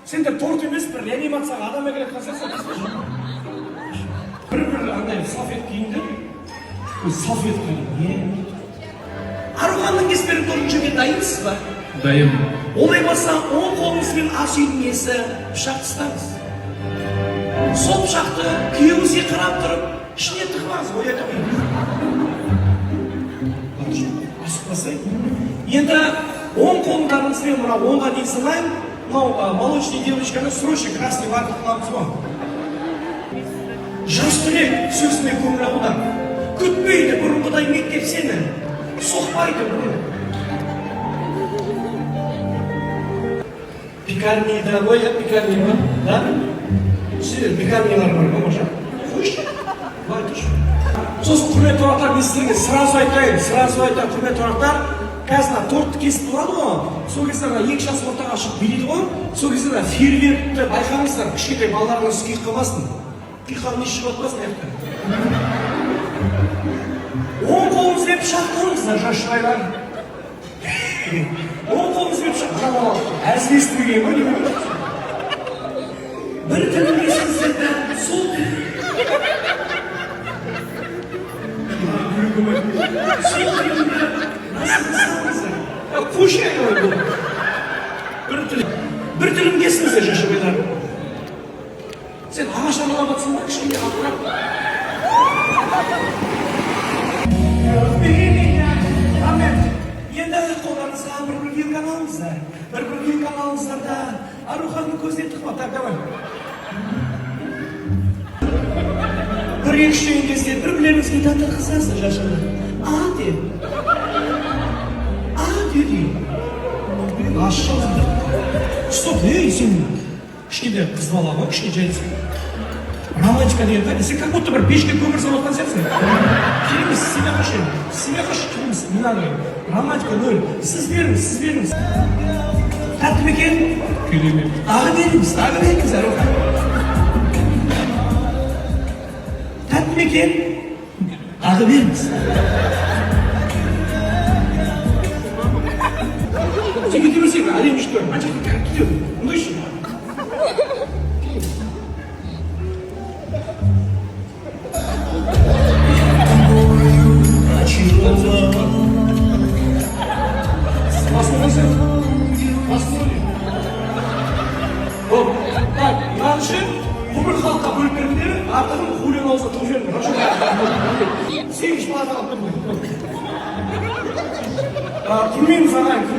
Сендер торт емес, бір реанимацияға адам әкеліп жатқан сияқтысың. Бір бір андай салфет киіңдер. Салфетка не? Аруханның кесіп тортын жеуге дайынсыз ба? Дайын. Олай болса, оң қолыңызбен ас үйдің иесі пышақ ұстаңыз. Сол пышақты күйеуіңізге қарап тұрып, ішіне тығып алыңыз, оята. Асықпасай. Енді оң қолдарыңызбен мына 10-ға дейін санаймын. Мынау молочный девочканы срочно красный варка қыламыз ғой. Жас түлек, сөзіме көңіл аудар. Күтпейді бұрынғыдай мектеп сені. Соқпайды бұрын. Пекарнида ғой, иә, пекарни ма? Да? Сіздер пекарнилар бар ма, может? Қойшы. Былай тұршы. Сосын, құрметті қонақтар, мен сіздерге сразу айтайын, сразу айтайын, құрметті қонақтар, қазір мына тортты кесіп болады ғой, сол кезде ана екі жас ортаға шығып билейді ғой, сол кезде ана фейерверкті байқаңыздар, кішкентай балаларыңыз күйіп қалмасын. Құйқалы не шығып жатпасын аяқта. Оң қолыңызбен пышақ алыңыздар, жас жұбайлар. Оң қолыңызбен пышақ, ана бала әзілдестірген ғой, не болды? Бір тілім кесіңіздер де, сол тіл. Сол тілімді насыға салыңыздар. Қойшы айналайын бұл. Бір тілім. Бір тілім кесіңіздер, жас жұбайлар. Сен ағаш аралап жатсың ба, кішкене артырақ. Люби меня. Рахмет. Енді қолдарыңызға бір бір вилканы алыңыздар. Бір бір вилканы алыңыздар да, Аруханның көзіне тықпа. Так, давай. Бір, екі, үш деген кезде бір бірлеріңізге татырғызасыздар, жас жұбайлар. А де. А де де. Ащы. Стоп, ей, сен кішкентай қыз бала ғой, кішкене жай. Романтика деген қайда? Сен как будто бір пешке көмір салып жатқан сияқтысың. Керек емес, істемей ақ қойшы. Істемей ақ қойшы, керек емес, не надо. Романтика ноль. Сіз беріңіз, сіз беріңіз. Тәтті ме екен? Керемет. Тағы беріңіз, тағы беріңіз, Арухан. Тәтті ме екен? Тағы беріңіз. Сен кете берсең, әдемі жігіт бар. Ана жақта кете бер. Мындай. Басын қойсаң. Басын қой. Оп, так, мынаны ше, бүкіл халыққа бөліп беріңдер, артығын Хулиан аузына тығып жіберіңдер. Хорошо? 8 палата алып беріңдер. Күлмейміз, ағайын, күлмейміз.